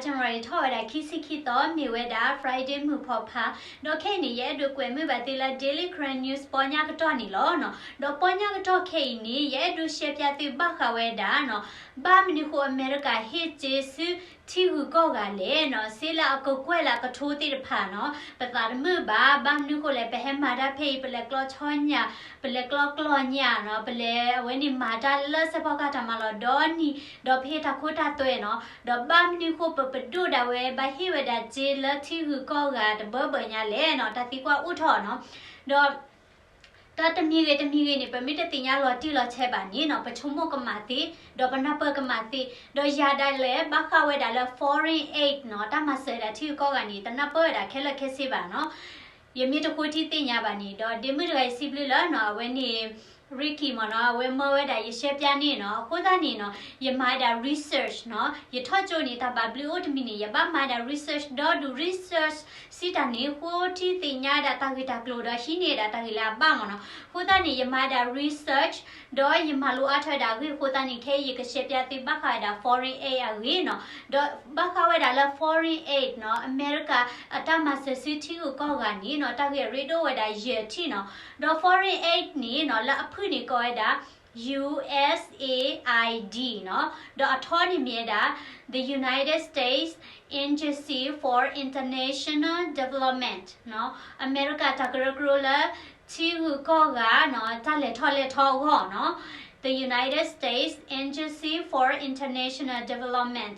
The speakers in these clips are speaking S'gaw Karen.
January ထီၣ်ဝဲဒၣ်ခံဆံခံသီ မ့ၢ်ဝဲဒၣ် Friday မုၢ်ဖီဖး, ဒီးခဲအံၤန့ၣ် ယအဲၣ်ဒိးကွဲးမုာ်ဘၣ်သုလၢ Daily Karen News ပီညါကတီၢ်န့ၣ်လီၤ. ဒီးပီညါကတီၢ်ခဲအံၤန့ၣ် ယအဲၣ်ဒိးရှဲပၠးသုဘၣ်ဃးဝဲဒၣ်နီၤ, ဘၣ်မနုၤဃိအမဲရကၤဟ့ၣ်စ့ဆူထံဂုၤကီၢ်ဂၤလဲၣ်နီၤ, စ့လၢအကကွဲၢ်လၢအကထိသ့ၣ်တဖၣ်နီၤ, ပသးတမုာ်ဘၣ်, ဘၣ်မနုၤဃိလဲၣ် ပဟဲမၤတၢ်ဖဲအံၤ ပလဲၤကျီဆီညၣ်, ပလဲၤကျီကျီညၣ်နီၤ, ပလဲၤအဝဲန့ၣ်မၤတၢ်လၢစဲးဖီကဟၣ်တၢ်မၤလီၤဒီနံၤ, ဒီးပဟ့ၣ်တၢ်ခိတၢ်သွဲနီၤ, ဒီးဘၣ်မနုၤဃိပပဒိၣ်ဒၣ်ဝဲဘၣ်ဟ့ၣ်ဝဲဒၣ်စ့လၢထံဂုၤကီၢ်ဂၤတဘၢဘၢညါလဲၣ်နီၤ, တၢ်သံကွၢ်အိၣ်ထီၣ်နီၤ, ဒီး တၢ်တမံၤဂ့ၤတမံၤဂ့ၤန့ၣ် ပမ့ၢ်တသ့ၣ်ညါလီၤတံၢ်လီၤဆဲးဘၣ်န့ၣ်နီၤ, ပဆိကမိၣ်ကမၣ်သ့, ဒီးပနၢ်ပၢၢ်ကမၣ်သ့, ဒီးယၤဒၣ်လဲာ် ဘၣ်ဃးဝဲဒၣ်လၢ foreign aid နီၤ, တၢ်မၤစၢၤဝဲဒၣ်ထံဂုၤကီၢ်ဂၤန့ၣ် တနၢ်ပၢၢ်ဝဲဒၣ်ခဲလၢာ်ခဲဆ့ဘၣ်နီၤ. ယမ့ၢ်တဃိထံသ့ၣ်ညါဘၣ်န့ၣ် ဒီးဒ့မုၣ်တဂၤယစံးဘျုးလၢနီၤ, အဝဲန့ၣ် Ricky မ့ၢ်နီၤ, အဝဲမၢဝဲဒၣ်ယရှဲပၠးန့ၣ်နီၤ, အဃိသတးန့ၣ်နီၤ, ယမၤဝဲဒၣ် research နီၤ, ယထီၣ်ကၠိန့ၣ် တၢ်ဘၣ်ဘျုးအိၣ်တမံၤန့ၣ် ယဘၣ်မၤဝဲဒၣ် research ဒီးဒုး research စံးတၢ်န့ၣ် ဃိထံသ့ၣ်ညါဒၣ်တၢ်ဂ့ၢ်တၢ်ကျိၤဒီးဟံးန့ၢ်ဒၣ်တၢ်ဂ့ၢ်လၢအဘၣ်မ့ၢ်နီၤ, အဃိသတးန့ၣ် ယမၤဝဲဒၣ် research ဒီးယမၤလိအါထီၣ်ဝဲဒၣ်အဂ့ၢ်အဃိသတးန့ၣ် ခဲအံၤယကရှဲပၠးသုဘၣ်ဃးဝဲဒၣ် foreign aid အဂ့ၢ်နီၤ, ဒီးဘၣ်ဃးဝဲဒၣ်လၢ foreign aid နီၤ, အမဲရကၤအတၢ်မၤစၢၤဆူထံဂုၤကီၢ်ဂၤန့ၣ်နီၤ, တၢ်ဂ့ၢ်အရ့ဒိၣ်ဝဲဒၣ်ယဲၢ်ထံၣ်နီၤ, ဒီး foreign aid န့ၣ်နီၤ, လၢအဖုၣ်န့ၣ်ကိးဝဲဒၣ် USAID နီၤ, ဒီးအထီန့ၣ်မ့ၢ်ဝဲဒၣ် The United States Agency for International Development နီၤ, အမဲရကၤတၢ်ကရၢကရိလၢ ထံဂုၤကီၢ်ဂၤနီၤ, တၢ်လဲၤထီၣ်လဲၤထီအဂီၢ်နီၤ, The United States Agency for International Development,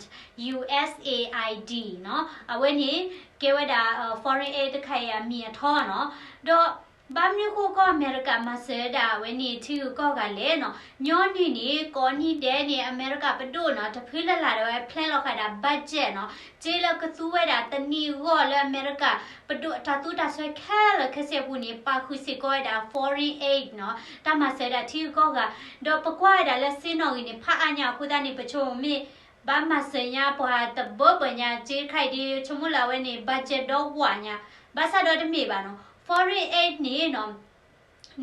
USAID နီၤ, အဝဲန့ၣ် ကဲဝဲဒၣ် foreign aid တခါအံၤအမံၤအထီနီၤ, ဒီး ဘၣ်မနုၤဃိကီၢ်အမဲရကၤမၤစၢၤဝဲဒၣ်အဝဲန့ၣ်ထံဂုၤကီၢ်ဂၤလဲၣ်နီၤ, ညီနုၢ်န့ၣ် ကိးနံၣ်ဒဲးန့ၣ် အမဲရကၤပဒိၣ်နီၤ, တဖုလၢ်လၢ်ဒီးဝဲ plan လီၤဃာ်ဒၣ် budget နီၤ, စ့လၢကသူဝဲဒၣ်တနံၣ်အဂီၢ်လၢအမဲရကၤပဒိၣ်တၢ်သူတၢ်စွဲခဲလၢာ်ခဲဆ့အပူၤန့ၣ် ပာ်ဃုာ်စ့ၢ်ကီးဝဲဒၣ် foreign aid နီၤ, တၢ်မၤစၢၤဝဲဒၣ်ထံဂုၤကီၢ်ဂၤ, ဒီးပကွၢ်ဝဲဒၣ်လၢစ့နီၣ်ဂံၢ်န့ၣ် ဖးအါညါအဃိသတးန့ၣ် ပဆိကမိၣ်မ့ၢ် ဘၣ်မၤစၢၤညါပှၤတဘၢဘၢညါ စ့တခါအံၤဒ်ဆိကမိၣ်လၢအဝဲန့ၣ် budget ဒီဝးညါ, ဘၣ်ဆၣ်ဒီးတမ့ၢ်ဘၣ်နီၤ, foreign aid န့ၣ်နီၤ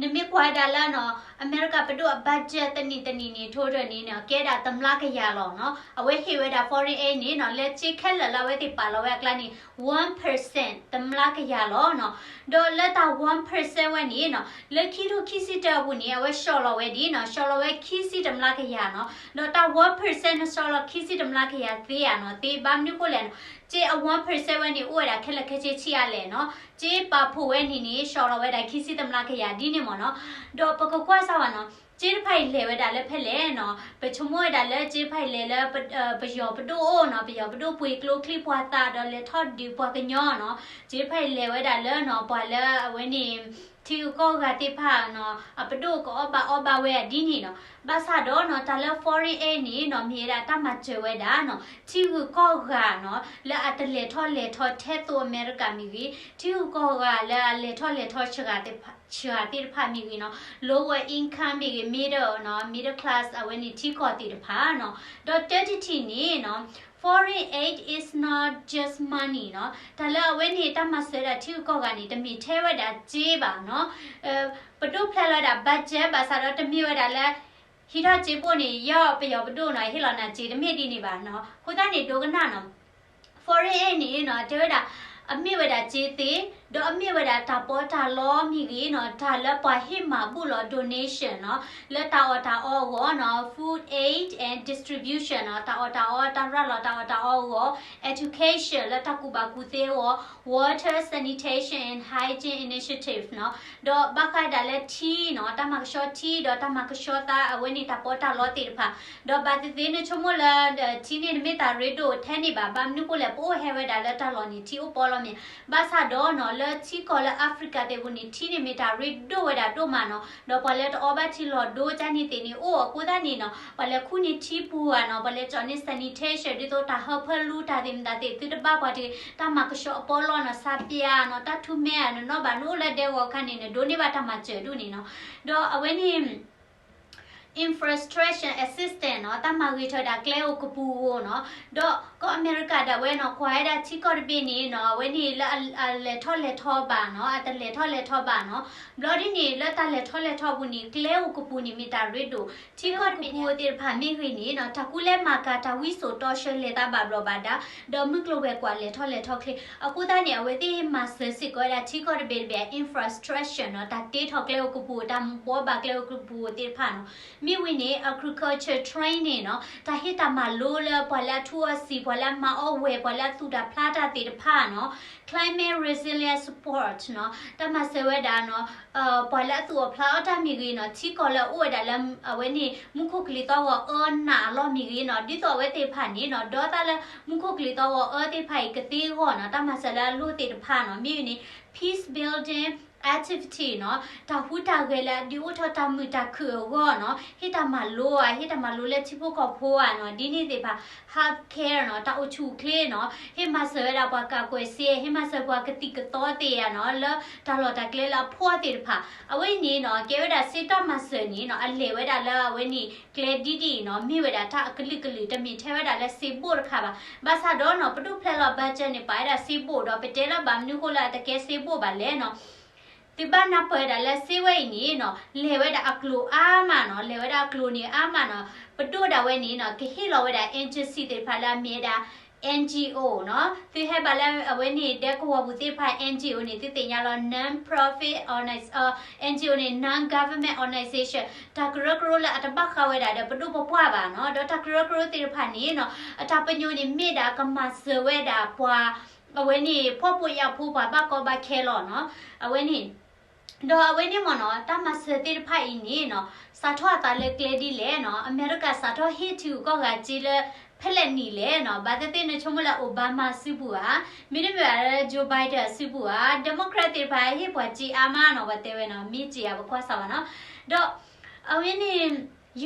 နမ့ၢ်ကွၢ်ဝဲဒၣ်လၢနီၤ အမဲရကၤပဒိၣ်အ budget တနံၣ်တနံၣ်န့ၣ် total န့ၣ်နီၤ ကဲဒၣ်တမျးကယၤလီၤနီၤ, အဝဲဟ့ၣ်ဝဲဒၣ် foreign aid န့ၣ်နီၤ လၢစ့ခဲလၢာ်လၢအဝဲသ့ၣ်ပာ်လီၤဝဲအကျါန့ၣ် one percent တမျးကယၤလီၤနီၤ, ဒီးလၢတၢ် one percent ဝဲန့ၣ်နီၤ လၢခံထိခံဆံတၢအပူၤန့ၣ် အဝဲဆှီလီၤဝဲဒ်နီၤ ဆှီလီၤဝဲခံဆံတမျးကယၤနီၤ, ဒီးတၢ် one percent န့ၣ်ဆှီလီၤခံဆံတမျးကယၤသ့ဧါနီၤ, သ့ဘၣ်မနုၤဃိလဲၣ်နီၤ, စ့အ one percent ဝဲန့ၣ် အိၣ်ဝဲဒၣ်ခဲလၢာ်ခဲဆ့ဆံးအါလဲၣ်နီၤ, စ့ပာ်ဖှိၣ်ဝဲန့ၣ်န့ၣ် ဆှီလီၤဝဲဒၣ်ခံဆံတမျးကယၤဒ်န့ၣ်မ့ၢ်နီၤ, ဒီးပကကွၢ်စၢ်ဝဲနီၤ စ့တဖၣ်အံၤလဲၤဝဲဒၣ်လၢဖဲလဲၣ်နီၤ, ပဆိကမိၣ်ဝဲဒၣ်လၢစ့တဖၣ်အံၤလဲၤလၢ ပယီၤပဒိၣ်အိၣ်နီၤ, ပယီၤပဒိၣ်ပှ့ၤကျိချံပှၤသးဒီးလဲၤထီၣ်ဒုးပှၤကညီနီၤ, စ့တဖၣ်အံၤလဲၤဝဲဒၣ်လၢနီၤ ပှၤလၢအဝဲန့ၣ် ထံဂုၤကီၢ်ဂၤသ့ၣ်တဖၣ်နီၤ အပဒိၣ်ကအီၣ်ဘၣ်အီဘၣ်ဝဲဒ်န့ၣ်နီၤ, ဘၣ်ဆၣ်ဒီးနီၤ တၢ်လၢ foreign aid န့ၣ်နီၤ မ့ၢ်ဝဲဒၣ်တၢ်မၤစၢၤဝဲဒၣ်နီၤ ထံဂုၤကီၢ်ဂၤနီၤ လၢအတလဲၤထီၣ်လဲၤထီထဲသိးအမဲရကၤမ့ၢ်ဂ့ၤ, ထံဂုၤကီၢ်ဂၤလၢအလဲၤထီၣ်လဲၤထီစှၤသ့ၣ်တဖၣ်မ့ၢ်ဂ့ၤနီၤ lower income မ့ၢ်ဂ့ၤ middle နီၤ middle class အဝဲန့ၣ်ထံကီၢ်သ့ၣ်တဖၣ်နီၤ, ဒီးတၢတထံၣ်န့ၣ်နီၤ foreign aid is not just money နီၤ, တၢ်လၢအဝဲန့ၣ်တၢ်မၤစၢၤဒၣ်ထံဂုၤကီၢ်ဂၤန့ၣ် တမ့ၢ်ထဲဝဲဒၣ်စ့ဘၣ်နီၤ, ပဒိၣ်ဖျဲးလီၤဝဲဒၣ် budget ဘၣ်ဆၣ်ဒီးတမ့ၢ်ဝဲဒၣ်လၢ ဟံးထီၣ်စ့ဘိန့ၣ် ယီၢ်ပယီၤပဒိၣ်နီၤ ဟ့ၣ်လီၤနၤစ့ တမ့ၢ်ဒ်န့ၣ်ဘၣ်နီၤ, အဃိသတးန့ၣ် ဒိကနၣ်နီၤ foreign aid န့ၣ်နီၤ တဲဝဲဒၣ် အမ့ၢ်ဝဲဒၣ်စ့သ့, ဒီးအမ့ၢ်ဝဲဒၣ်တၢ်ပီးတၢ်လီမ့ၢ်ဂ့ၤနီၤ တၢ်လၢပှၤဟ့ၣ်မၤဘူၣ်လီၤ donation နီၤ လၢတၢ်အီၣ်တၢ်အီအဂီၢ်နီၤ food aid and distribution နီၤ တၢ်အီၣ်တၢ်အီ တၢ်ရၤလီၤတၢ်အီၣ်တၢ်အီအဂီၢ် education လၢတၢ်ကူၣ်ဘၣ်ကူၣ်သ့အဂီၢ် water sanitation and hygiene initiative နီၤ ဒီးဘၣ်ဃးဒၣ်လၢထံနီၤ တၢ်မၤကဆှီထံ ဒီးတၢ်မၤကဆှီသးအဝဲန့ၣ်တၢ်ပီးတၢ်လီသ့ၣ်တဖၣ် ဒီးဘၣ်သ့ၣ်သ့ၣ်နဆိကမိၣ်လၢ ထံန့ၣ်တမ့ၢ်တၢ်ရ့ဒိၣ်ထဲန့ၣ်ဘၣ် ဘၣ်မနုၤဃိလဲၣ် ပအိၣ်ဟဲဝဲဒၣ်လၢတၢ်လီၢ်န့ၣ် ထံအိၣ်ပီလီၤမ့ၢ် ဘၣ်ဆၣ်ဒီးနီၤ လၢထံကီၢ်လၢ Africa သ့ၣ်ပူၤန့ၣ် ထံန့ၣ်မ့ၢ်တၢ်ရ့ဒိၣ်ဝဲဒၣ်ဒိၣ်မးနီၤ ဒီးပှၤလၢတအီဘၣ်ထံလီၤဒိကၢ်န့ၣ်သ့ၣ်န့ၣ် အိၣ်အဃိသတးန့ၣ်နီၤ ပှၤလဲၤခူၣ်န့ၢ်ထံပူၤဧါနီၤ ပှၤလဲၤကၠီၣ်န့ၢ် sanitation ဒ်သိးတၢ်ဟၢဖၢလူတၢ်သ့ၣ်မတၤသ့ၣ် သုတဘၣ်ပှၤတဂ့ၤ တၢ်မၤကဆှီအပီးလီနီၤ ဆါပျၢ်နီၤ တၢ်ထူမဲနီၤ နီၣ်ဘၣ်နအိၣ်လၢဒဲကဝီၤခါန့ၣ် နဒိးန့ၢ်ဘၣ်တၢ်မၤစၢၤဒိၣ်န့ၣ်နီၤ ဒီးအဝဲန့ၣ် infrastructure assistance နီၤ, တၢ်မၤဂ့ၤထီၣ်ဝဲဒၣ်ကျဲဧိၤကပူၤဧိၤနီၤ, ဒီးကီၢ်အမဲရကၤဒၣ်ဝဲနီၤ ကွၢ်ဝဲဒၣ်ထံကီၢ်တဘ့ၣ်န့ၣ်နီၤ အဝဲန့ၣ်လၢအလဲၤထီၣ်လဲၤထီဘၣ်နီၤ အတလဲၤထီၣ်လဲၤထီဘၣ်နီၤ, ဘျီဒ်န့ၣ် လၢတၢ်လဲၤထီၣ်လဲၤထီပူၤန့ၣ် ကျဲဧိၤကပူၤန့ၣ် မ့ၢ်တၢ်ရ့ဒိၣ် ထံကီၢ်တဘ့ၣ်ဧိၤသ့ၣ်တဖၣ်မ့ၢ်ဂ့ၤန့ၣ်နီၤ တၢ်ကူလဲၤမၤကၤ တၢ်ဝံစိာ်တီဆှၢလဲၤသးဘၣ်ဘျီးဘၣ်ဒါ ဒီးမုၢ်ကျိၤဝဲၤကွာ်လဲၤထီၣ်လဲၤထီချ့ အဃိသတးန့ၣ် အဝဲသ့ၣ်မၤစၢၤစ့ၢ်ကီးဝဲဒၣ်ထံကီၢ်တဘ့ၣ်တဘ့ၣ် infrastructure နီၤ တၢ်တ့ထီၣ်ကျဲဧိၤကပူၤ တၢ်ဘှီဘၣ်ကျဲဧိၤကပူၤသ့ၣ်တဖၣ်နီၤ, မ့ၢ်ဝံၤန့ၣ် agriculture training နီၤ တၢ်ဟ့ၣ်တၢ်မၤလိလၢပှၤလၢအထူအီစံာ် ပှၤလၢအမၤအီၣ်ဝဲၢ် ပှၤလၢအသူၣ်တၢ်ဖျါတၢ်သ့ၣ်တဖၣ်နီၤ, climate resilience support နီၤ တၢ်မၤစၢၤဝဲဒၣ်နီၤ ပှၤလၢအသူၣ်အီၣ်ဖျါအီၣ်တၢ်မ့ၢ်ဂ့ၤနီၤ ထံကီၢ်လၢအအိၣ်ဝဲဒၣ်လၢအဝဲန့ၣ် မူခိၣ်ကလံၤသီၣ်ဂီၤအၢနးအလီၢ်မ့ၢ်ဂ့ၤနီၤ ဒ်သိးအဝဲသ့ၣ်တဖၣ်န့ၣ်နီၤ ဒီးတၢ်လၢမူခိၣ်ကလံၤသီၣ်ဂီၤအၢသ့ၣ်တဖၣ်အံၤကသ့အဂီၢ်နီၤ တၢ်မၤစၢၤလၢအလိၣ်သ့ၣ်တဖၣ်နီၤ မ့ၢ်ဝံၤန့ၣ် peace building activity နီၤ တၢ်ဟူးတၢ်ဂဲၤလၢအဒုးအိၣ်ထီၣ်တၢ်မုာ်တၢ်ခုၣ်အဂီၢ်နီၤ ဟ့ၣ်တၢ်မၤလိဧါ ဟ့ၣ်တၢ်မၤလိလၢထံဖိကီၢ်ဖိဧါနီၤ ဒ်န့ၣ်သ့ၣ်တဖၣ် health care နီၤ တၢ်အိၣ်ဆူၣ်အိၣ်ချ့နီၤ ဟ့ၣ်မၤစၢၤဝဲဒၣ်ပှၤကးကွဲးစ့ ဟ့ၣ်မၤစၢၤပှၤကသံၣ်ကသီသ့ၣ်ဧါနီၤ လၢတၢ်လီၢ်တၢ်ကျဲလၢအဖှီၣ်သ့ၣ်တဖၣ် အဝဲအံၤန့ၣ်နီၤ ကဲဝဲဒၣ်စ့တၢ်မၤစၢၤန့ၣ်နီၤ အလဲၤဝဲဒၣ်လၢအဝဲန့ၣ် ကျဲဒ်ဒ်အံၤနီၤ မ့ၢ်ဝဲဒၣ်တၢ်အကလုာ်ကလုာ် တမ့ၢ်ထဲဝဲဒၣ်လၢစ့ဘိၣ်တခါဘၣ် ဘၣ်ဆၣ်ဒီးနီၤ ပဒိၣ်ဖျဲးလီၤ budget န့ၣ် ပာ်ဝဲဒၣ်စ့ဘိၣ်ဒီး ပတဲလၢဘၣ်မနုၤဃိလၢအတကဲစ့ဘိၣ်ဘၣ်လဲၣ်နီၤ သုဘၣ်နၢ်ပၢၢ်ဝဲဒၣ်လၢစ့ဝဲအံၤန့ၣ်နီၤ လဲၤဝဲဒၣ်အကျိၤအါမးနီၤ လဲၤဝဲဒၣ်အကျိၤန့ၣ်အါမးနီၤ ပဒိၣ်ဒၣ်ဝဲန့ၣ်နီၤ ကဟ့ၣ်လီၤဝဲဒၣ် agency သ့ၣ်တဖၣ်လၢအမ့ၢ်ဝဲဒၣ် N G O နီၤ သုဟဲဘၣ်လၢအဝဲန့ၣ် ဒဲကဝီၤပူၤသ့ၣ်တဖၣ် N G O န့ၣ် သုသ့ၣ်ညါလီၤ non-profit organiz- N G O န့ၣ် non-government organization တၢ်ကရၢကရိလၢအတဘၣ်ဃးဝဲဒၣ်ဒီးပဒိၣ်ပပှၢ်ဘၣ်နီၤ ဒီးတၢ်ကရၢကရိသ့ၣ်တဖၣ်န့ၣ်နီၤ အတၢ်ပညိၣ်န့ၣ်မ့ၢ်ဒၣ်ကမၤစၢၤဝဲဒၣ်ပှၤ အဝဲန့ၣ် ဖှီၣ်ဖိယာ်ဖိပှၤဘၣ်ကီဘၣ်ခဲလီၤနီၤ အဝဲန့ၣ် ဒီးအဝဲန့ၣ်မ့ၢ်နီၤ တၢ်မၤစၢၤသ့ၣ်တဖၣ်အံၤန့ၣ်နီၤ စးထီၣ်အသးလၢကျဲဒ်လဲၣ်နီၤ အမဲရကၤစးထီၣ်ဟ့ၣ်ထံဂုၤကီၢ်ဂၤစ့လၢ ဖဲလဲၣ်နံၣ်လဲၣ်နီၤ ဘၣ်သ့ၣ်သ့ၣ်နဆိကမိၣ်လၢ Obama စုပူၤဧါ မ့တမ့ၢ်ဘၣ်လၢ Joe Biden စုပူၤဧါ Democrat သ့ၣ်တဖၣ်ဟ့ၣ်ပှၤစ့အါမးနီၤ ပှၤတဲဝဲနီၤ မ့ၢ်စ့ဧါ ပကွၢ်စၢ်ဘၣ်နီၤ ဒီး အဝဲန့ၣ်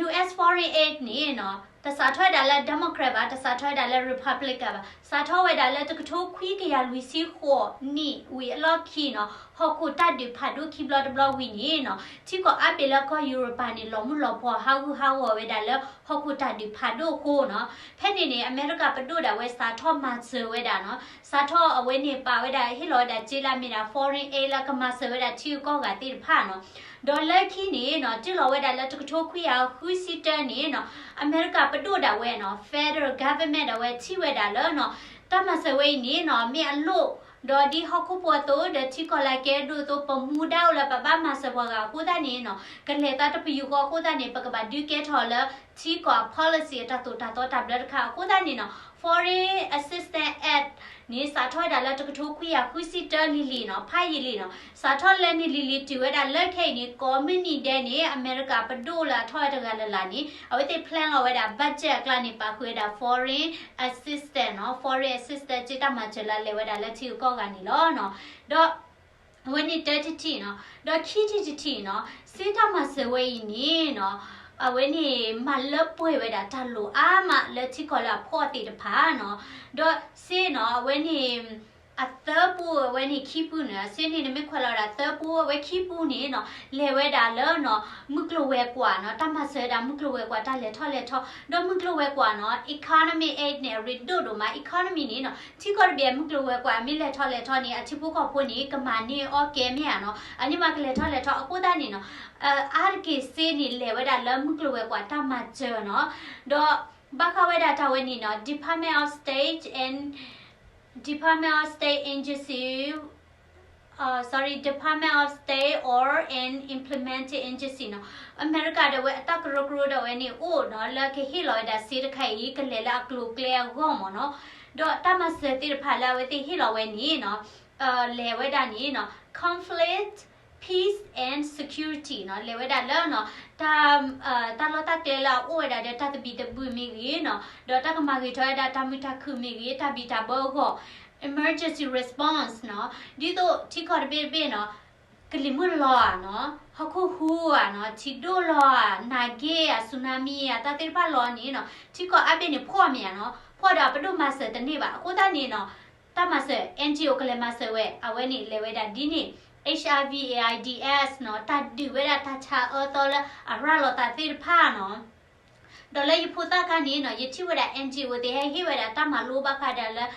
U S foreign aid န့ၣ်နီၤ တစးထီၣ်ဝဲဒၣ်လၢ Democrat ဘၣ် တစးထီၣ်ဝဲဒၣ်လၢ Republican ဘၣ် စးထီၣ်ဝဲဒၣ်လၢတကထိခွံကယၤလွံၢ်ဆံဃိးနံၣ်ဝံၤအလီၢ်ခံနီၤ ဟီၣ်ခိၣ်တၢ်ဒုးဖးဒိၣ်ခံဘျီတဘျီဝံၤန့ၣ်နီၤ ထံကီၢ်အါဘ့ၣ်လၢကီၢ်ယူရပၤန့ၣ် လီၤမုၢ်လီၤပှီၢ်ဟးဂူာ်ဟးဂီၤဝဲဒၣ်လၢဟီၣ်ခိၣ်တၢ်ဒုးဖးဒိၣ်အဃိနီၤ ဖဲန့ၣ်န့ၣ် အမဲရကၤပဒိၣ်ဒၣ်ဝဲစးထီၣ်မၤစၢၤဝဲဒၣ်နီၤ စးထီၣ်အဝဲန့ၣ်ပာ်ဝဲဒၣ်ဟ့ၣ်လီၤဝဲဒၣ်စ့လၢအမ့ၢ်ဒၣ် foreign aid လၢကမၤစၢၤဝဲဒၣ်ထံဂုၤကီၢ်ဂၤသ့ၣ်တဖၣ်နီၤ ဒီးလၢခံန့ၣ်နီၤ တုၤလီၤဝဲဒၣ်လၢတကထိခွံကယၤဃုဆံတၢန့ၣ်နီၤ အမဲရကၤပဒိၣ်ဒၣ်ဝဲနီၤ federal government ဒၣ်ဝဲထံၣ်ဝဲဒၣ်လၢနီၤ တၢ်မၤစၢၤဝဲအံၤန့ၣ်နီၤ မ့ၢ်အလိၣ် ဒီးဒ်ဟီၣ်ခိၣ်ဖိအသိး ဒီးထံကီၢ်လၢကဲဒိၣ်အသိး ပမူဒါအိၣ်လၢပဘၣ်မၤစၢၤပှၤဂၤအဃိသတးန့ၣ်နီၤ ကလဲၤသးတပယူာ်ဃီအဃိသတးန့ၣ် ပကဘၣ်ဒုးကဲထီၣ်လၢထံကီၢ်အ policy အတၢ်သိၣ်တၢ်သီတၢ်ဘျၢတခါအဃိသတးန့ၣ်နီၤ Foreign Assistance Act န့ၣ် စးထီၣ်ဝဲဒၣ်လၢတကထိခွံကယၤဃုဆံတၢလံၤလံၤနီၤ ဖးယံာ်လံနီၤ စးထီၣ်လၢန့ၣ်လံၤလံၤတုၤဝဲဒၣ်လၢခဲအံၤန့ၣ် ကိးမုၢ်နံၤဒဲးန့ၣ် အမဲရကၤပဒိၣ်လၢအထီၣ်ဝဲတဂၤလၢ်လၢ်န့ၣ် အဝဲသ့ၣ် plan လီၤဝဲဒၣ် budget အကျါန့ၣ် ပာ်ဃုာ်ဝဲဒၣ် foreign assistance နီၤ foreign assistance စ့တၢ်မၤစၢၤလၢအလဲၤဝဲဒၣ်လၢထံဂုၤကီၢ်ဂၤန့ၣ်လီၤနီၤ ဒီး အဝဲန့ၣ်တၢတထံၣ်နီၤ ဒီးခံထံၣ်တထံၣ်နီၤ စ့တၢ်မၤစၢၤဝဲအံၤန့ၣ်နီၤ အဝဲန့ၣ်မၤလၢပှဲၤဝဲဒၣ်တၢ်လိၣ်အါမးလၢထံကီၢ်လၢအဖှီၣ်သ့ၣ်တဖၣ်နီၤ ဒီးစ့နီၤ အဝဲန့ၣ် အသၢပူ အဝဲန့ၣ်ခံပူန့ၣ် စ့န့ၣ်နမ့ၢ်ခွဲးလီၤဝဲဒၣ်သၢပူ အဝဲခံပူန့ၣ်နီၤ လဲၤဝဲဒၣ်လၢနီၤ မုၢ်ကျိၤဝဲၤကွာ်နီၤ တၢ်မၤစၢၤဝဲဒၣ်မုၢ်ကျိၤဝဲၤကွာ်တၢ်လဲၤထီၣ်လဲၤထီ ဒီးမုၢ်ကျိၤဝဲၤကွာ်နီၤ economy aid န့ၣ် အရ့ဒိၣ်ဒိၣ်မး economy န့ၣ်နီၤ ထံကီၢ်တဘ့ၣ်မုၢ်ကျိၤဝဲၤကွာ်မ့ၢ်လဲၤထီၣ်လဲၤထီန့ၣ် အထံဖိကီၢ်ဖိန့ၣ် ကမၤန့ၢ်အီၣ်ကဲမ့ၢ်ဧါနီၤ အန့ၣ်မးကလဲၤထီၣ်လဲၤထီအဃိသတးန့ၣ်နီၤ အါတက့ၢ်စ့န့ၣ် လဲၤဝဲဒၣ်လၢမုၢ်ကျိၤဝဲၤကွာ်တၢ်မၤစၢၤနီၤ ဒီးဘၣ်ဃးဝဲဒၣ်တၢ်ဝဲန့ၣ်နီၤ Department of State and Department of State Agency uh, sorry, Department of State or an implementing agency နီၤ အမဲရကၤဒၣ်ဝဲအတၢ်ကရၢကရိဒၣ်ဝဲန့ၣ်အိၣ်နီၤ လၢကဟ့ၣ်လီၤဝဲဒၣ်စ့တခါအံၤ ကလဲၤလၢအကျိၤကျဲအဂီၢ်မ့ၢ်နီၤ ဒီးတၢ်မၤစၢၤသ့ၣ်တဖၣ်လၢအဝဲသ့ၣ်ဟ့ၣ်လီၤဝဲန့ၣ်နီၤ လဲၤဝဲဒၣ်န့ၣ်နီၤ conflict peace and security နီၤ လဲၤဝဲဒၣ်လၢနီၤ တၢ် တၢ်လီၢ်တၢ်ကျဲလၢအအိၣ်ဝဲဒၣ်ဒီးတၢ်သဘံၣ်သဘုၣ်မ့ၢ်ဂ့ၤနီၤ ဒီးတၢ်ကမၤဂ့ၤထီၣ်ဝဲဒၣ်တၢ်မုာ်တၢ်ခုၣ်မ့ၢ်ဂ့ၤ တၢ်ဘံၣ်တၢ်ဘၢအဂီၢ် emergency response နီၤ ဒ်သိးထံကီၢ်တဘ့ၣ်တဘ့ၣ်နီၤ ကလံၤမုၢ်လီၤဧါနီၤ ဟီၣ်ခိၣ်ဟူဧါနီၤ ထံဒိၣ်လီၤဧါ နၤဂ့ၤဧါ tsunami ဧါ တၢ်သ့ၣ်တဖၣ်လီၤန့ၣ်နီၤ ထံကီၢ်အါဘ့ၣ်န့ၣ်ဖှီၣ်မ့ၢ်ဧါနီၤ ဖှီၣ်ဒီးပဒိၣ်မၤစၢၤတန့ၢ်ဘၣ် အဃိသတးန့ၣ်နီၤ တၢ်မၤစၢၤ N G O ကလဲၤမၤစၢၤဝဲ အဝဲန့ၣ်လဲၤဝဲဒၣ်ဒ်န့ၣ် HIV AIDS နီၤ တၢ်ဒုးဝဲဒၣ်တၢ်ဆါအၢသီလၢအရၤလီၤသးသ့ၣ်တဖၣ်နီၤ. ဒီးလၢယဖိသၣ်ခါန့ၣ်နီၤ ယထံၣ်ဝဲဒၣ် NGO သ့ၣ်ဟဲဟ့ၣ်ဝဲဒၣ်တၢ်မၤလိဘၣ်ဃးဒၣ်လၢ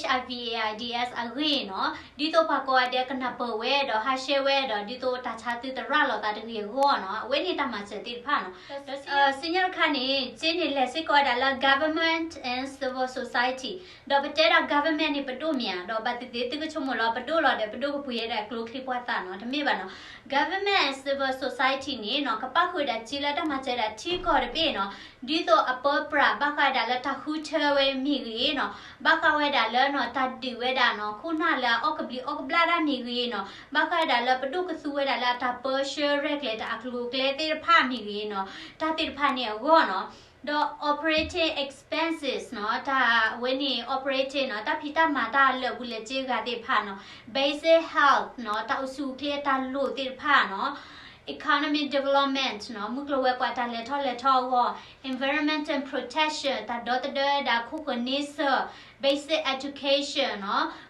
HIV AIDS အဂ့ၢ်နီၤ, ဒ်သိးပှၤကိးဂၤဒဲးကနၢ်ပၢၢ်ဝဲဒီးဟးရှဲဝဲဒီး ဒ်သိးတၢ်ဆါသုတရၤလီၤသးတဂ့ၤအဂီၢ်နီၤ, အဝဲန့ၣ်တၢ်မၤစၢၤသ့ၣ်တဖၣ်နီၤ. ဒီးစံၣ်ညီၣ်တခါန့ၣ် စ့န့ၣ်လဲၤစ့ၢ်ကီးဝဲဒၣ်လၢ government and civil society ဒီးပတဲဒၣ် government န့ၣ် ပဒိၣ်မ့ၢ်ဧါ, ဒီးဘၣ်သ့ၣ်သ့ၣ်သုကဆိကမိၣ်လီၤ ပဒိၣ်လီၤဒီးပဒိၣ်ကပှ့ၤဝဲဒၣ်ကျိချံမျိာ်သၣ်နီၤ, တမ့ၢ်ဘၣ်နီၤ. Government and civil society န့ၣ်နီၤ ကပၣ်ဃုာ်ဝဲဒၣ်စ့လၢတၢ်မၤစၢၤဒၣ်ထံကီၢ်တဘ့ၣ်နီၤ, ဒ်သိးအပၢပြးဘၣ်ဃးဝဲဒၣ်လၢတၢ်ဃုထၢဝဲမ့ၢ်ဂ့ၤနီၤ, ဘၣ်ဃးဝဲဒၣ်လၢနီၤ တၢ်ဒုးဝဲဒၣ်နီၤ ခိၣ်နၢ်လၢအအီၣ်ကဘျံးအီၣ်ကဘျၣ်တၢ်မ့ၢ်ဂ့ၤနီၤ, ဘၣ်ဃးဝဲဒၣ်လၢပဒိၣ်ကသူဝဲဒၣ်လၢအတၢ်ပၢဆှၢရဲၣ်ကျဲၤတၢ်အကျိၤအကျဲသ့ၣ်တဖၣ်မ့ၢ်ဂ့ၤနီၤ, တၢ်သ့ၣ်တဖၣ်န့ၣ်အဂီၢ်နီၤ. ဒီး operating expenses နီၤ, တၢ်အဝဲန့ၣ် operating နီၤ, တၢ်ဖံးတၢ်မၤတၢ်လၢာ်ဘူၣ်လၢာ်စ့ဂၤသ့ၣ်တဖၣ်နီၤ, basic health နီၤ, တၢ်အိၣ်ဆူၣ်အိၣ်ချ့အတၢ်လိၣ်သ့ၣ်တဖၣ်နီၤ, economic development နီၤ, မုၢ်ကျိၤဝဲၤကွာ်တၢ်လဲၤထီၣ်လဲၤထီအဂီၢ်, environment and protection တၢ်ဒီသဒၢဝဲဒၣ်ခိၣ်ဃၢၤန့ဆၢၣ်, basic education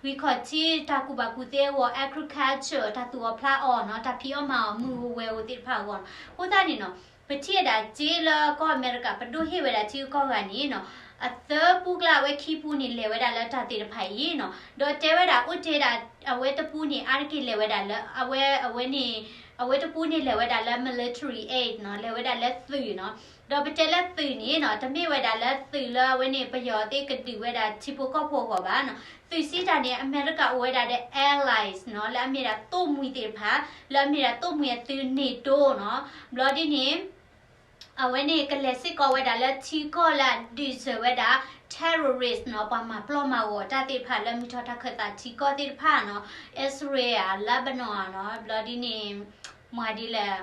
နီၤ, ဂံၢ်ခီၣ်ထံးတၢ်ကူၣ်ဘၣ်ကူၣ်သ့အဂီၢ်, agriculture တၢ်သူၣ်အီၣ်ဖျးအီၣ်နီၤ, တၢ်ဖံးအီၣ်မၤအီၣ်မုၢ်ဧိၤဝဲၤဧိၤသ့ၣ်တဖၣ်အဂီၢ်နီၤ. အဃိသတးန့ၣ်နီၤ ပထံၣ်ဝဲဒၣ်စ့လၢကီၢ်အမဲရကၤ ပဒိၣ်ဟ့ၣ်ဝဲဒၣ်ထံဂုၤကီၢ်ဂၤန့ၣ်နီၤ, အသၢပူကျါအဝဲခံပူန့ၣ် လဲၤဝဲဒၣ်လၢတၢ်သ့ၣ်တဖၣ်အံၤနီၤ, ဒီးတဲဝဲဒၣ်အိၣ်တ့ၢ်ဒၣ်အဝဲတပူန့ၣ် အါတက့ၢ်လဲၤဝဲဒၣ်လၢ အဝဲ အဝဲန့ၣ် အဝဲတပူန့ၣ်လဲၤဝဲဒၣ်လၢ military aid နီၤ, လဲၤဝဲဒၣ်လၢသုးနီၤ. ဒီးပတဲလၢသုးန့ၣ်နီၤ တမ့ၢ်ဝဲဒၣ်လၢသုးလၢအဝဲန့ၣ် ပယီၤသ့ၣ်ကဒုးဝဲဒၣ်ထံဖိကီၢ်ဖိအဂီၢ်ဘၣ်နီၤ. သုးစံးတၢ်န့ၣ် အမဲရကၤအိၣ်ဝဲဒၣ်ဒီး allies နီၤ, လၢအမ့ၢ်ဒၣ်သိၣ်မှံၤသ့ၣ်တဖၣ်, လၢအမ့ၢ်ဒၣ်သိၣ်မှံၤအသုး NATO နီၤ. ဘျီဒ်န့ၣ် အဝဲန့ၣ်ကလဲၤစ့ၢ်ကီးဝဲဒၣ်လၢထံကီၢ်လၢအဒုးစၢၤဝဲဒၣ် terrorist နီၤ, ပှၤမၤပျီမၤဂီၤတၢ်သ့ၣ်တဖၣ်လၢမုၢ်ထီၣ်တၢ်ခၢၣ်သးထံကီၢ်သ့ၣ်တဖၣ်နီၤ, Israel, Lebanon နီၤ, ဘျီဒ်န့ၣ် မၤဒ်လဲၣ်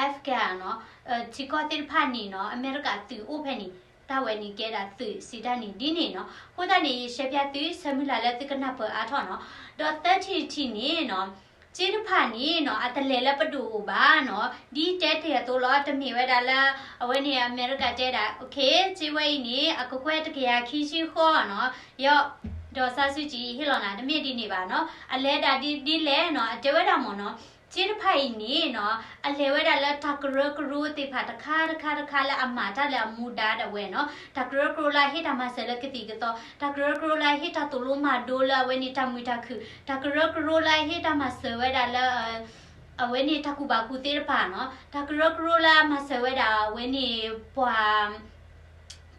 Afghan နီၤ, ထံကီၢ်သ့ၣ်တဖၣ်န့ၣ်နီၤ အမဲရကၤသုးအိၣ်ဖဲန့ၣ်, တၢ်ဝဲန့ၣ်ကဲဒၣ်သုးစံးတၢ်န့ၣ်ဒ်န့ၣ်နီၤ. အဃိသတးန့ၣ် ယရှဲပၠးသု ဆၢမုၢ်လၢ်လၢသုကနၢ်ပၢၢ်အါထီၣ်နီၤ. ဒီးသၢထံၣ်တထံၣ်န့ၣ်နီၤ စ့တဖၣ်န့ၣ်နီၤ အတလဲၤလၢပဒိၣ်အိၣ်ဘၣ်နီၤ, ဒ်တဲတ့ၢ်အသိးလီၤ, တမ့ၢ်ဝဲဒၣ်လၢ အဝဲန့ၣ်အမဲရကၤတဲဒၣ် okay စ့ဝဲအံၤန့ၣ် အကကွဲၢ်တကယၤခံဆံဃီနီၤ, ယီၤ ဒီးစါစုကံဟ့ၣ်လီၤနၤ, တမ့ၢ်ဒ်န့ၣ်ဘၣ်နီၤ. အလဲၤဒၣ်ဒ်လဲၣ်နီၤ အတဲဝဲဒၣ်မ့ၢ်နီၤ, စ့တဖၣ်အံၤန့ၣ်နီၤ အလဲၤဝဲဒၣ်လၢတၢ်ကရၢကရိသ့ၣ်တဖၣ်တခါတခါတခါလၢအမၤတၢ်လၢအမူဒါဒၣ်ဝဲနီၤ, တၢ်ကရၢကရိလၢအဟ့ၣ်တၢ်မၤစၢၤလၢကသံၣ်ကသီ, တၢ်ကရၢကရိလၢအဟ့ၣ်တၢ်သိၣ်လိမၤဒိလၢအဝဲန့ၣ်တၢ်မုာ်တၢ်ခုၣ်, တၢ်ကရၢကရိလၢအဟ့ၣ်တၢ်မၤစၢၤဝဲဒၣ်လၢ အဝဲန့ၣ်တၢ်ကူၣ်ဘၣ်ကူၣ်သ့တဖၣ်နီၤ, တၢ်ကရၢကရိလၢအမၤစၢၤဝဲဒၣ်အဝဲန့ၣ်ပှၤ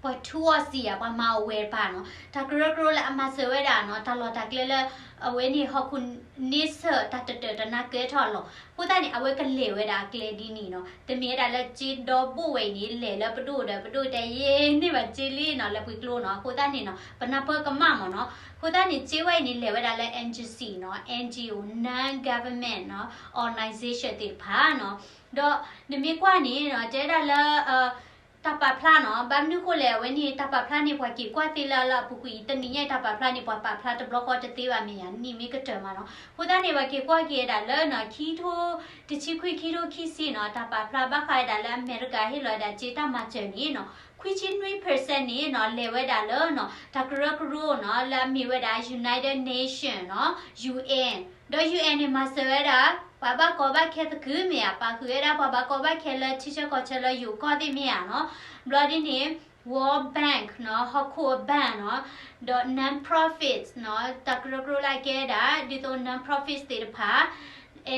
ပှၤထူအီၣ်စံာ်ဧါ, ပှၤမၤအီၣ်ဝဲတဖၣ်နီၤ, တၢ်ကရၢကရိလၢအမၤစၢၤဝဲဒၣ်နီၤ တၢ်လီၢ်တၢ်ကျဲလၢ အဝဲန့ၣ်ဟီၣ်ခိၣ်န့ဆၢၣ်တၢ်တတၢာ်တနါကဲထီၣ်အလီၢ်, အဃိသတးန့ၣ် အဝဲကလဲၤဝဲဒၣ်အကျဲဒ်န့ၣ်နီၤ. တမ့ၢ်ဝဲဒၣ်လၢစ့ဒီဘိၣ်ဝဲအံၤန့ၣ် လဲၤလၢပဒိၣ်ဒီး ပဒိၣ်တဲယဲန့ၢ်ဘၣ်စ့လံနီၤ လၢပှ့ၤကျိနီၤ. အဃိသတးန့ၣ်နီၤ ပနၢ်ပၢၢ်ကမၣ်မ့ၢ်နီၤ. အဃိသတးန့ၣ် စ့ဝဲအံၤန့ၣ် လဲၤဝဲဒၣ်လၢ NGC နီၤ, NGO, non-government နီၤ organization သ့ၣ်တဖၣ်နီၤ. ဒီးနမ့ၢ်ကွၢ်န့ၣ်နီၤ တဲဒၣ်လၢ တၢ်ပာ်ဖျါနီၤ, ဘၣ်မနုၤဃိလဲၣ် အဝဲန့ၣ် တၢ်ပာ်ဖျါန့ၣ် ပှၤက့ၤကွၢ်သ့လၢလၢအပူၤကွံာ် တနံၤညါအံၤ တၢ်ပာ်ဖျါန့ၣ် ပှၤပာ်ဖျါတဘျီဃီတသ့ဘၣ်မ့ၢ်ဧါ, နံၣ်မ့ၢ်ကတၢၢ်မးနီၤ. အဃိသတးန့ၣ် ပှၤက့ၤကွၢ်က့ၤဝဲဒၣ်လၢနီၤ ခံထိ တဆံခွံ ခံထိခံဆံနီၤ တၢ်ပာ်ဖျါဘၣ်ဃးဝဲဒၣ်လၢအမဲရကၤဟ့ၣ်လီၤဝဲဒၣ်စ့တၢ်မၤစၢၤန့ၣ်နီၤ ခွံဆံနွံ percent န့ၣ်နီၤ လဲၤဝဲဒၣ်လၢနီၤ တၢ်ကရၢကရိနီၤ လၢအမ့ၢ်ဝဲဒၣ် United Nation နီၤ UN ဒီး UN န့ၣ် မၤစၢၤဝဲဒၣ် ပှၤဘၣ်ကီဘၣ်ခဲသကုၤမ့ၢ်ဧါ, ပာ်ဃုာ်ဝဲဒၣ်ပှၤဘၣ်ကီဘၣ်ခဲလၢထံဆၢကီၢ်ဆၢလၢယိၤကီၢ်သ့ၣ်မ့ၢ်ဧါနီၤ. ဘျီဒ်န့ၣ် World Bank နီၤ, ဟီၣ်ခိၣ်အ bank နီၤ, ဒီး non-profit နီၤ, တၢ်ကရၢကရိလၢအကဲဒၣ် ဒ်သိး non-profit သ့ၣ်တဖၣ်,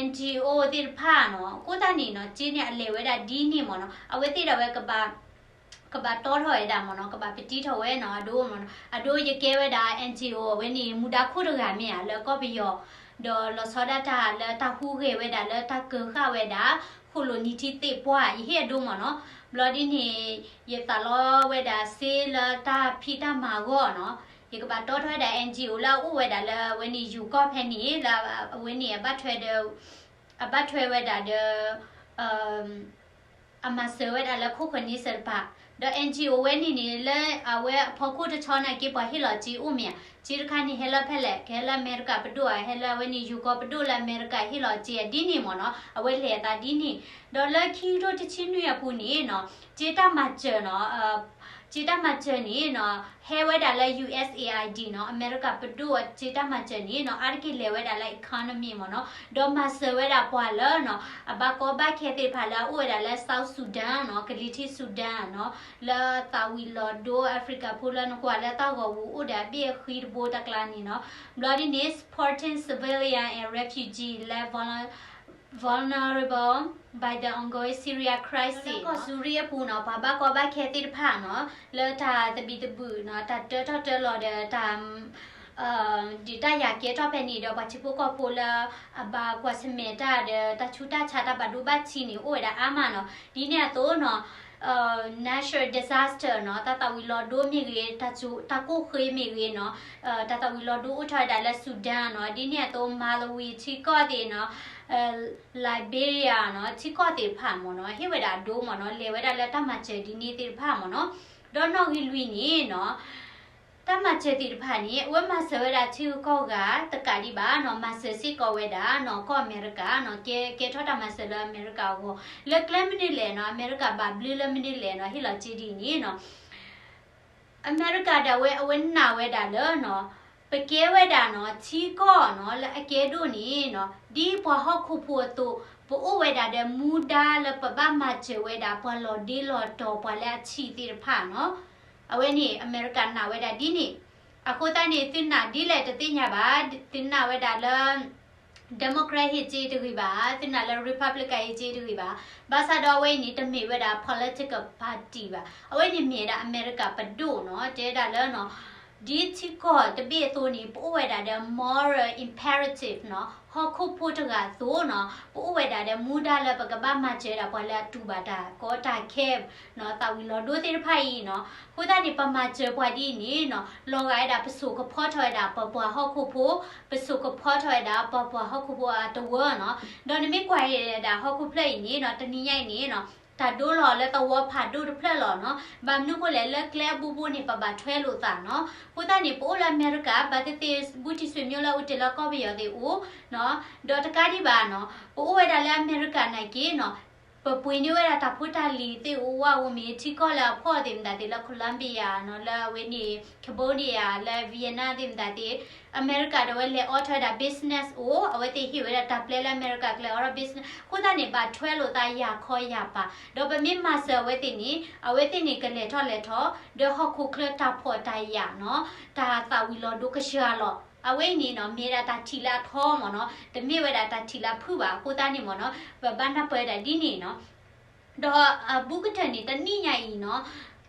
NGO သ့ၣ်တဖၣ်နီၤ, အဃိသတးန့ၣ်နီၤ စ့န့ၣ်အလဲၤဝဲဒၣ်ဒ်န့ၣ်မ့ၢ်နီၤ, အဝဲသ့ၣ်ဒၣ်ဝဲကဘၣ် ကဘၣ်တီထီၣ်ဝဲဒၣ်မ့ၢ်နီၤ, ကဘၣ်ပတံထီၣ်ဝဲနီၤ, အဒိမ့ၢ်နီၤ, အဒိယကဲဝဲဒၣ် NGO အဝဲန့ၣ် မူဒါခိၣ်တဂၤမ့ၢ်ဧါ လၢကီၢ်ပယီၤ, ဒီးလီၤဆီဒၣ်တၢ်လၢတၢ်ဟူးဂဲၤဝဲဒၣ်လၢတၢ်ကၢဃာ်ဝဲဒၣ် ခိၣ်လိာ်နံၤထံသ့ၣ်ပှၢ် ယဟ့ၣ်အဒိမ့ၢ်နီၤ. ဘျီဒ်န့ၣ် ယသးလီဝဲဒၣ်စ့လၢတၢ်ဖံးတၢ်မၤအဂီၢ်နီၤ, ယကဘၣ်တီထီၣ်ဝဲဒၣ် NGO လၢအအိၣ်ဝဲဒၣ်လၢအဝဲန့ၣ်ယိၤကီၢ်ဖဲန့ၣ် လၢအဝဲန့ၣ်အဘၣ်ထွဲဒီး အဘၣ်ထွဲဝဲဒၣ်ဒီး အမၤစၢၤဝဲဒၣ်လၢခိၣ်ဃၢၤန့ဆၢၣ်တဖၣ်, ဒီး NGO ဝဲန့ၣ်န့ၣ် လၢအဝဲအဖီခိၣ်တဆီနာ်က့ ပှၤဟ့ၣ်လီၤစ့အိၣ်မ့ၢ်ဧါ, စ့တခါန့ၣ် ဟဲလၢဖဲလဲၣ်, ကဟဲလၢအမဲရကၤပဒိၣ်ဧါ, ဟဲလၢအဝဲန့ၣ်ယိၤကီၢ်ပဒိၣ်လၢအမဲရကၤဟ့ၣ်လီၤစ့ဧါ ဒ်န့ၣ်မ့ၢ်နီၤ, အဝဲလဲၤအသးဒ်န့ၣ်. ဒီးလၢခံကထိတဆံနွံအပူၤန့ၣ်နီၤ, စ့တၢ်မၤစၢၤနီၤ, စ့တၢ်မၤစၢၤန့ၣ်နီၤ ဟဲဝဲဒၣ်လၢ USAID နီၤ, အမဲရကၤပဒိၣ်စ့တၢ်မၤစၢၤန့ၣ်နီၤ အါတက့ၢ်လဲၤဝဲဒၣ်လၢ economy မ့ၢ်နီၤ, ဒီးမၤစၢၤဝဲဒၣ်ပှၤလၢနီၤ အဘၣ်ကီဘၣ်ခဲသ့ၣ်တဖၣ်လၢအအိၣ်ဝဲဒၣ်လၢ South Sudan နီၤ, ကလံၤထံး Sudan နီၤ, လၢသးဝံၤလီၤဒိ Africa ဖိလၢနကွၢ်လၢတၢ်ဂီၤပူၤအိၣ်ဒီးအဘ့ၣ်အဃံတဘိတကျါန့ၣ်နီၤ, ဘျီဒ်န့ၣ် supporting civilian and refugee လၢ vulnerable by the ongoing Syria crisis ကီၢ်စူရံအပူၤနီၤ ပှၤဘၣ်ကီဘၣ်ခဲသ့ၣ်တဖၣ်နီၤ လၢတၢ်သဘံၣ်သဘုၣ်နီၤ တၢ်တၢထီၣ်တၢလီၤဒီးတၢ် ဒုးတၢ်ယၤကဲထီၣ်ဖဲန့ၣ်ဒီး ပှၤထံဖိကီၢ်ဖိလၢ အဘၣ်ကွၢ်ဆၢၣ်မဲာ်တၢ်ဒီးတၢ်ဆူးတၢ်ဆါတၢ်ဘၣ်ဒိဘၣ်ထံးန့ၣ် အိၣ်ဝဲဒၣ်အါမးနီၤ. ဒ်န့ၣ်အသိးနီၤ natural disaster နီၤ တၢ်သးဝံၤလီၤဒိမ့ၢ်ဂ့ၤ, တၢ်ကိၢ်ဃ့မ့ၢ်ဂ့ၤနီၤ, တၢ်သးဝံၤလီၤဒိအိၣ်ထီၣ်ဝဲဒၣ်လၢ Sudan နီၤ, ဒ်န့ၣ်အသိး Malawi ထံကီၢ်သ့ၣ်နီၤ Liberia နီၤ ထံကီၢ်သ့ၣ်တဖၣ်မ့ၢ်နီၤ ဟ့ၣ်ဝဲဒၣ်အဒိမ့ၢ်နီၤ လဲၤဝဲဒၣ်လၢတၢ်မၤစၢၤဒ်န့ၣ်သ့ၣ်တဖၣ်မ့ၢ်နီၤ. ဒီးနီၣ်ဂံၢ်လွံၢ်န့ၣ်နီၤ တၢ်မၤစၢၤသ့ၣ်တဖၣ်န့ၣ် အဝဲမၤစၢၤဝဲဒၣ်ထံဂုၤကီၢ်ဂၤတကးဒံးဘၣ်နီၤ, မၤစၢၤစ့ၢ်ကီးဝဲဒၣ်နီၤ ကီၢ်အမဲရကၤနီၤ, ကဲ ကဲထီၣ်တၢ်မၤစၢၤလၢအမဲရကၤအဂီၢ် လၢကျဲမနုၤလဲၣ်နီၤ, အမဲရကၤဘၣ်ဘျုးလၢမနုၤလဲၣ်နီၤ, ဟ့ၣ်လီၤစ့ဒ်အံၤန့ၣ်နီၤ အမဲရကၤဒၣ်ဝဲ အဝဲနာ်ဝဲဒၣ်လၢနီၤ ပကဲဝဲဒၣ်နီၤ ထံကီၢ်နီၤ လၢအကဲဒိၣ်န့ၣ်နီၤ ဒ်ပှၤဟီၣ်ခိၣ်ဖိအသိး ပအိၣ်ဝဲဒၣ်ဒီးမူဒါလၢပဘၣ်မၤစၢၤဝဲဒၣ် ပှၤလီၤဒ့လီၤတီၤ ပှၤလၢအဆံးသ့ၣ်တဖၣ်နီၤ. အဝဲန့ၣ် အမဲရကၤနာ်ဝဲဒၣ်ဒ်န့ၣ်. အဃိသတးန့ၣ် သုနာ်ဒ်လဲၣ်တသ့ၣ်ညါဘၣ်, သုနာ်ဝဲဒၣ်လၢ Democrat ဟ့ၣ်စ့တဂ့ၤဘၣ်, သုနာ်လၢ Republican ဟ့ၣ်စ့တဂ့ၤဘၣ်. ဘၣ်ဆၣ်ဒီးအဝဲအံၤန့ၣ် တမ့ၢ်ဝဲဒၣ် political party ဘၣ်. အဝဲန့ၣ်မ့ၢ်ဝဲဒၣ်အမဲရကၤပဒိၣ်နီၤ, တဲဒၣ်လၢနီၤ ဒ်ထံကီၢ်တဘ့ၣ်အသိးန့ၣ် ပအိၣ်ဝဲဒၣ်ဒီး moral imperative နီၤ, ဟီၣ်ခိၣ်ဖိတဂၤအသိးနီၤ, ပအိၣ်ဝဲဒၣ်ဒီးမူဒါလၢပကဘၣ်မၤစၢၤဒၣ်ပှၤလၢအတူၢ်ဘၣ်တၢ်ကီတၢ်ခဲနီၤ, သးဝံၤလီၤဒိသ့ၣ်တဖၣ်အံၤနီၤ. အဃိသတးန့ၣ် ပမၤစၢၤပှၤဒ်အံၤန့ၣ်နီၤ, လီၤဂာ်ဝဲဒၣ်ပစိာ်ကဖီထီၣ်ဝဲဒၣ်ပပှၤဟီၣ်ခိၣ်ဖိ, ပစိာ်ကဖီထီၣ်ဝဲဒၣ်ပပှၤဟီၣ်ခိၣ်ဖိအတဝၢနီၤ. ဒီးနမ့ၢ်ကွၢ်က့ၤဒၣ်ဟီၣ်ခိၣ်ဖျၢၣ်အံၤန့ၣ်နီၤ, တနံၤညါအံၤန့ၣ်နီၤ တၢ်ဒိလီၤလၢသဝီဖးဒိၣ်တဖျၢၣ်လီၤနီၤ. ဘၣ်မနုၤအဃိလဲၣ် လၢကျဲအဘိဘိန့ၣ် ပဘၣ်ထွဲလိာ်သးနီၤ. အဃိသတးန့ၣ် ပအိၣ်လၢအမဲရကၤ ဘၣ်သ့ၣ်သ့ၣ် ဘူးထံၣ်ဆွေမျိုးလၢအအိၣ်တ့ၢ်လၢကီၢ်ပယီၤသ့ၣ်အိၣ်နီၤ, ဒီးတကးဒံးဘၣ်နီၤ, ပအိၣ်ဝဲဒၣ်လၢအမဲရကၤနာ်က့နီၤ, ပပှ့ၤန့ၢ်ဝဲဒၣ်တၢ်ဖိတၢ်လံၤသ့ၣ်အိၣ်ဝဲအိၣ်မ့ၢ် ထံကီၢ်လၢအဖှီၣ်သ့ၣ်မတၤသ့ၣ် လၢ Colombia နီၤ, လၢအဝဲန့ၣ် Cambodia လၢ Vietnam သ့ၣ်မတၤသ့ၣ် အမဲရကၤဒီးဝဲလဲၤအိးထီၣ်ဝဲဒၣ် business အိၣ်, အဝဲသ့ၣ်ဟ့ၣ်ဝဲဒၣ်တၢ်ပျဲလၢအမဲရကၤကျဲအီၤဒီး business. အဃိသတးန့ၣ် ဘၣ်ထွဲလိာ်သးယၤခီယၤပၤ, ဒီးပမ့ၢ်မၤစၢၤအဝဲသ့ၣ်န့ၣ် အဝဲသ့ၣ်န့ၣ်ကလဲၤထီၣ်လဲၤထီၣ် ဒီးဟီၣ်ခိၣ်ချၢတၢ်ဖှီၣ်တၢ်ယာ်နီၤ, တၢ်သးဝံၤလီၤဒိကစှၤလီၤ. အဝဲအံၤန့ၣ်နီၤ မ့ၢ်ဒၣ်တၢ်ထံၣ်လၢအထီမ့ၢ်နီၤ, တမ့ၢ်ဝဲဒၣ်တၢ်ထံၣ်လၢအဖုၣ်ဘၣ်. အဃိသတးန့ၣ်မ့ၢ်နီၤ ပဘၣ်နၢ်ပၢၢ်ဝဲဒၣ်ဒ်န့ၣ်နီၤ. ဒီးအဘူးကတၢၢ်န့ၣ် တနံၣ်ညါအံၤနီၤ,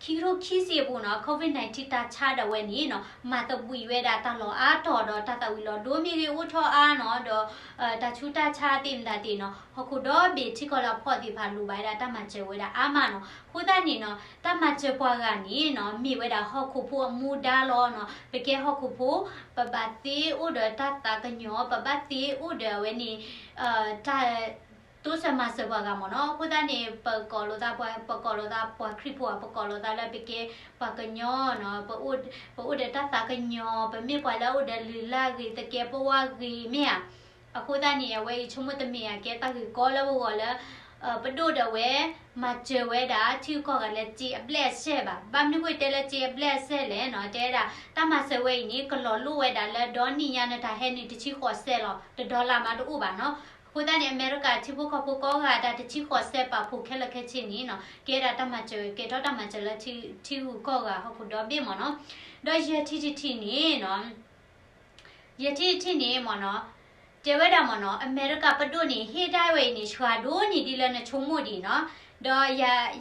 ခံကထိခံဆံအပူၤနီၤ COVID nineteen တၢ်ဆါဒၣ်ဝဲန့ၣ်နီၤ မၤသဘှံးဝဲဒၣ်တၢ်လီၢ်အါတီၢ်ဒီး တၢ်သးဝံၤလီၤဒိမ့ၢ်ဂ့ၤအိၣ်ထီၣ်အါနီၤ, ဒီး တၢ်ဆူးတၢ်ဆါသ့ၣ်မတၤသ့ၣ်နီၤ ဟီၣ်ခိၣ်ဒီဘ့ၣ်ထံကီၢ်လၢအဖှီၣ်သ့ၣ်တဖၣ်လိၣ်ဘၣ်ဝဲဒၣ်တၢ်မၤစၢၤဝဲဒၣ်အါမးနီၤ. အဃိသတးန့ၣ်နီၤ တၢ်မၤစၢၤပှၤဂၤန့ၣ်နီၤ မ့ၢ်ဝဲဒၣ်ဟီၣ်ခိၣ်ဖိအမူဒါလီၤနီၤ. ပကဲဟီၣ်ခိၣ်ဖိ ပဘၣ်သ့အိၣ်ဒီးတၢ်သးကညီၤ, ပဘၣ်သ့အိၣ်ဒီးအဝဲန့ၣ် တၢ်တိစၢၤမၤစၢၤပှၤဂၤမ့ၢ်နီၤ. အဃိသတးန့ၣ် ပကိးလိာ်သးပှၤ, ပကိးလိာ်သးပှၤခရံာ်ဖိဧါ, ပကိးလိာ်သးလၢပကဲပှၤကညီနီၤ, ပအိၣ်ဒီးတၢ်သးကညီၤ, ပမ့ၢ်ပှၤလၢအအိၣ်ဒီးလုၢ်လၢ်ဂ့ၤ သကဲးပဝးဂ့ၤမ့ၢ်ဧါ. အဃိသတးန့ၣ် အဝဲအံၤဆိကမိၣ်တမ့ၢ်အကဲတၢ်ဂ့ၢ်ကီလၢပဂီၢ်လၢ ပဒိၣ်ဒီးဝဲ မၤစၢၤဝဲဒၣ်ထံဂုၤကီၢ်ဂၤလၢစ့အဘျဲၣ်အစဲၣ်ဘၣ်. ဘၣ်မနုၤဃိတဲလၢစ့အဘျဲၣ်အစဲၣ်လဲၣ်နီၤ, တဲဝဲဒၣ် တၢ်မၤစၢၤဝဲအံၤန့ၣ် ကလီၤလိၣ်ဝဲဒၣ်လၢဒီနံၣ်ညါန့ၣ် တၢ်ဟဲနုာ်တဆံဃိးစဲးလီၤ, တဒီလၢ်မးတအိၣ်ဘၣ်နီၤ. အဃိသတးန့ၣ် အမဲရကၤထံဖိကီၢ်ဖိကိးဂၤဒၣ် တဆံဃိးစဲးပာ်ဖှိၣ်ခဲလၢာ်ခဲဆ့န့ၣ်နီၤ ကဲဒၣ်တၢ်မၤစၢၤ ကဲထီၣ်တၢ်မၤစၢၤလၢထံဂုၤကီၢ်ဂၤဟီၣ်ခိၣ်ဒီဘ့ၣ်မ့ၢ်နီၤ. ဒီးယဲၢ်ထံၣ်တထံၣ်န့ၣ်နီၤ ယဲၢ်ထံၣ်တထံၣ်န့ၣ်မ့ၢ်နီၤ တဲဝဲဒၣ်မ့ၢ်နီၤ အမဲရကၤပဒိၣ်န့ၣ် ဟ့ၣ်ဒၣ်ဝဲအံၤန့ၣ် ဆှၤဒိၣ်န့ၢ်ဒ်လၢနဆိကမိၣ်ဒံးနီၤ. ဒီ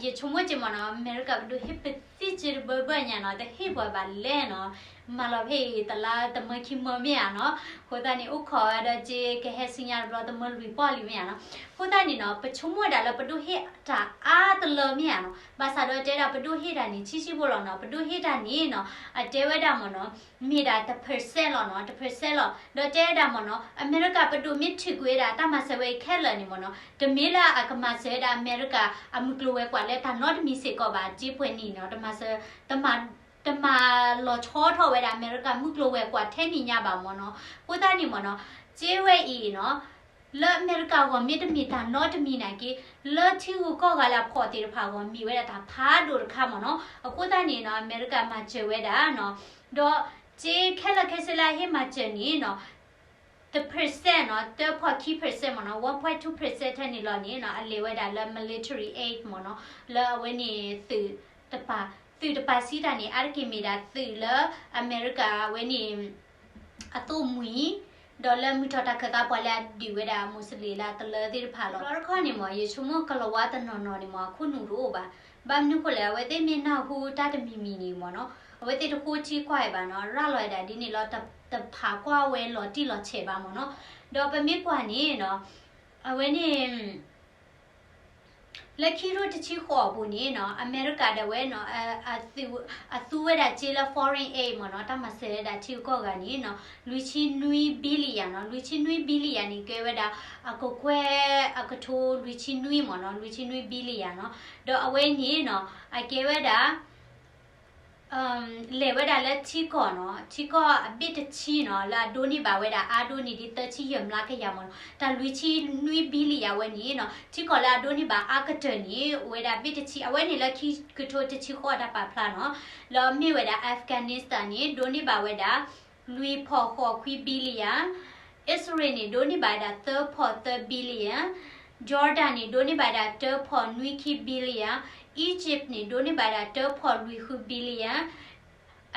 းယဆိကမိၣ်က့ၤမ့ၢ်နီၤ အမဲရကၤပဒိၣ်ဟ့ၣ်ပသံၣ်စ့တဘၢဘၢညါနီၤ တဟ့ၣ်ပှၤဘၣ်လဲၣ်နီၤ. မၤလီၤဖဲအံၤတလါတမၢခံမၢမ့ၢ်ဧါနီၤ. အဃိသတးန့ၣ် အိၣ်ခိးဝဲဒီးက့ကဟဲဆူညါတဘျီတမၢလွံၢ်ပီၢ်လံမ့ၢ်ဧါနီၤ. အဃိသတးန့ၣ်နီၤ ပဆိကမိၣ်ဝဲဒၣ်လၢပဒိၣ်ဟ့ၣ်တၢ်အါတလၢမ့ၢ်ဧါနီၤ. ဘၣ်ဆၣ်ဒီးတဲဒၣ်ပဒိၣ်ဟ့ၣ်တၢ်န့ၣ် ဆံးဆံးဖိလီၤနီၤ. ပဒိၣ်ဟ့ၣ်တၢ်န့ၣ်နီၤ အတဲဝဲဒၣ်မ့ၢ်နီၤ မ့ၢ်ဒၣ်တ percent လီၤနီၤ, တ percent လီၤ. ဒီးတဲဝဲဒၣ်မ့ၢ်နီၤ အမဲရကၤပဒိၣ်မ့ၢ်ထုးကွံာ်ဝဲဒၣ်တၢ်မၤစၢၤဝဲအံၤခဲလၢာ်န့ၣ်မ့ၢ်နီၤ တမ့ၢ်လၢအကမၤစၢၤဝဲဒၣ်အမဲရကၤအမုၢ်ကျိၤဝဲၤကွာ်လၢတၢ်နီတမံၤစ့ၢ်ကီးဘၣ်, က့ပှဲၤနံၣ်နီၤ တမၤစၢၤ တမၤ တမၤလီၤဆီထီၣ်ဝဲဒၣ်အမဲရကၤမုၢ်ကျိၤဝဲၤကွာ်ထဲန့ၣ်ညါဘၣ်မ့ၢ်နီၤ. အဃိသတးန့ၣ်မ့ၢ်နီၤ က့ဝဲအံၤနီၤ လၢအမဲရကၤအဂီၢ်မ့တမ့ၢ်တၢ်နီတမံၤနာ်က့, လၢထံဂုၤကီၢ်ဂၤလၢအဖှီၣ်သ့ၣ်တဖၣ်အဂီၢ် မ့ၢ်ဝဲဒၣ်တၢ်ဖးဒိၣ်တခါမ့ၢ်နီၤ. အဃိသတးန့ၣ်နီၤ အမဲရကၤမၤစၢၤဝဲဒၣ်နီၤ, ဒီးစ့ခဲလၢာ်ခဲဆ့လၢအဟ့ၣ်မၤစၢၤန့ၣ်နီၤ တ percent နီၤ, တၢဖီၣ်ခံ percent မ့ၢ်နီၤ, one point two percent ထဲန့ၣ်လီၤန့ၣ်နီၤ အလဲၤဝဲဒၣ်လၢ military aid မ့ၢ်နီၤ, လၢအဝဲန့ၣ်သုးတပၤ, သုးတပၤစံးတၢ်န့ၣ် အါတက့ၢ်မ့ၢ်ဒၣ်သုးလၢအမဲရကၤအဝဲန့ၣ် အသိၣ်မှံၤ, ဒီးလၢမုၢ်ထီၣ်တၢ်ခၢၣ်သးပှၤလၢအဒုးဝဲဒၣ်မူးစလ့ၣ်လၢအတလၢသ့ၣ်တဖၣ်လီၤ. လီတခီန့ၣ်မ့ၢ် ယဆိကမိၣ်ကလီၤဝါတနီၤနီၤန့ၣ်မ့ၢ် အခိၣ်နူာ်တအိၣ်ဘၣ်. ဘၣ်မနုၤဃိလဲၣ် အဝဲသ့ၣ်မ့ၢ်နၢ်ဟူတၢ်တမံၤမံၤန့ၣ်မ့ၢ်နီၤ, အဝဲသ့ၣ်တဃိထံကွၢ်ဝဲဘၣ်နီၤ, ရၤလီၤဝဲဒၣ်ဒ်န့ၣ်လီၤ, တဖးကွၢ်ဝဲလီၤတံၢ်လီၤဆဲးဘၣ်မ့ၢ်နီၤ. ဒီးပမ့ၢ်ကွၢ်န့ၣ်နီၤ, အဝဲန့ၣ် လၢခံထိတဆံဃိးအပူၤန့ၣ်နီၤ အမဲရကၤဒၣ်ဝဲနီၤ အသူဝဲဒၣ်စ့လၢ foreign aid မ့ၢ်နီၤ, တၢ်မၤစၢၤဝဲဒၣ်ထံဂုၤကီၢ်ဂၤန့ၣ်နီၤ လွံၢ်ဆံနွံ billion နီၤ, လွံၢ်ဆံနွံ billion န့ၣ် ကဲဝဲဒၣ် အကကွဲၢ်အကထိလွံၢ်ဆံနွံမ့ၢ်နီၤ, လွံၢ်ဆံနွံ billion နီၤ. ဒီးအဝဲန့ၣ်နီၤ အကဲဝဲဒၣ် လဲၤဝဲဒၣ်လၢထံကီၢ်နီၤ, ထံကီၢ်အဘ့ၣ်တဆံနီၤ လၢအဒိးန့ၢ်ဘၣ်ဝဲဒၣ်အါဒိၣ်န့ၢ်ဒံးသၢဆံယဲၢ်မျးကယၤမ့ၢ်နီၤ, တၢ်လွံၢ်ဆံနွံ billion အဝဲန့ၣ်နီၤ ထံကီၢ်လၢအဒိးန့ၢ်ဘၣ်အါကတၢၢ်န့ၣ် အိၣ်ဝဲဒၣ်ဘ့ၣ်တဆံ အဝဲန့ၣ်လၢခံကထိတဆံဃိးတၢ်ပာ်ဖျါနီၤ, လၢအမ့ၢ်ဝဲဒၣ် Afghanistan န့ၣ် ဒိးန့ၢ်ဘၣ်ဝဲဒၣ် လွံၢ်ဖီၣ်ဃိးခွံ billion, အံၣ်စရ့လးန့ၣ် ဒိးန့ၢ်ဘၣ်ဝဲဒၣ်သၢဖီၣ်သၢ billion, Jordan န့ၣ် ဒိးန့ၢ်ဘၣ်ဝဲဒၣ်တၢဖီၣ်နွံခံ billion, Egypt န့ၣ် ဒိးန့ၢ်ဘၣ်ဝဲဒၣ်တၢဖီၣ်လွံၢ်ဃု billion,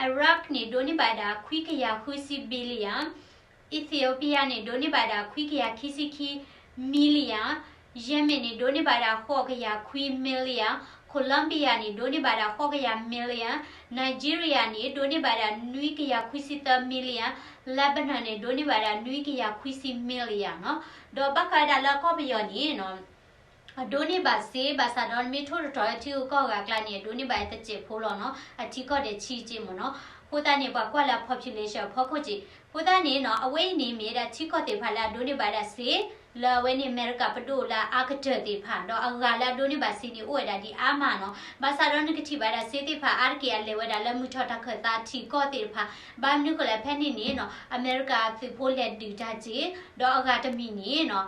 Iraq န့ၣ် ဒိးန့ၢ်ဘၣ်ဝဲဒၣ်ခွံကယၤဃုဆံ billion, Ethiopia န့ၣ် ဒိးန့ၢ်ဘၣ်ဝဲဒၣ်ခွံကယၤခံဆံခံ million, Yemen န့ၣ် ဒိးန့ၢ်ဘၣ်ဝဲဒၣ်ဃိးကယၤခွံ million, Colombia န့ၣ် ဒိးန့ၢ်ဘၣ်ဝဲဒၣ်ဃိးကယၤ million, Nigeria န့ၣ် ဒိးန့ၢ်ဘၣ်ဝဲဒၣ်နွံကယၤခွံဆံသၢ million, Lebanon န့ၣ် ဒိးန့ၢ်ဘၣ်ဝဲဒၣ်နွံကယၤခွံဆံ million နီၤ. ဒီးဘၣ်ဃးဝဲဒၣ်လၢကီၢ်ပယီၤန့ၣ်နီၤ အဒိးန့ၢ်ဘၣ်စ့ ဘၣ်ဆၣ်ဒီးနမ့ၢ်ထိၣ်တထီၣ်လၢထံဂုၤကီၢ်ဂၤအကျါန့ၣ် အဒိးန့ၢ်ဘၣ်တစဲးဖိလီၤနီၤ, အထံကီၢ်ဒဲးဆံးက့မ့ၢ်နီၤ. အဃိသတးန့ၣ် ပှၤကွၢ်လၢ population အဖီခိၣ်က့. အဃိသတးန့ၣ်နီၤ အဝဲအံၤန့ၣ်မ့ၢ်ဝဲဒၣ်ထံကီၢ်သ့ၣ်တဖၣ်လၢအဒိးန့ၢ်ဘၣ်ဝဲဒၣ်စ့ လၢအဝဲန့ၣ် အမဲရကၤပဒိၣ်လၢအအါကတၢၢ်သ့ၣ်တဖၣ်, ဒီးအဂၤလၢအဒိးန့ၢ်ဘၣ်စ့န့ၣ် အိၣ်ဝဲဒၣ်ဒ်အါမးနီၤ. ဘၣ်ဆၣ်ဒီးနကထံၣ်ဘၣ်ဝဲဒၣ်စ့သ့ၣ်တဖၣ် အါတက့ၢ်အလဲၤဝဲဒၣ်လၢမုၢ်ထီၣ်တၢ်ခၢၣ်သးထံကီၢ်သ့ၣ်တဖၣ်, ဘၣ်မနုၤဃိလဲၣ် ဖဲန့ၣ်န့ၣ်နီၤ အမဲရကၤသုးဖိလဲၤဒုးတၢ်စ့, ဒီးအဂၤတမံၤန့ၣ်နီၤ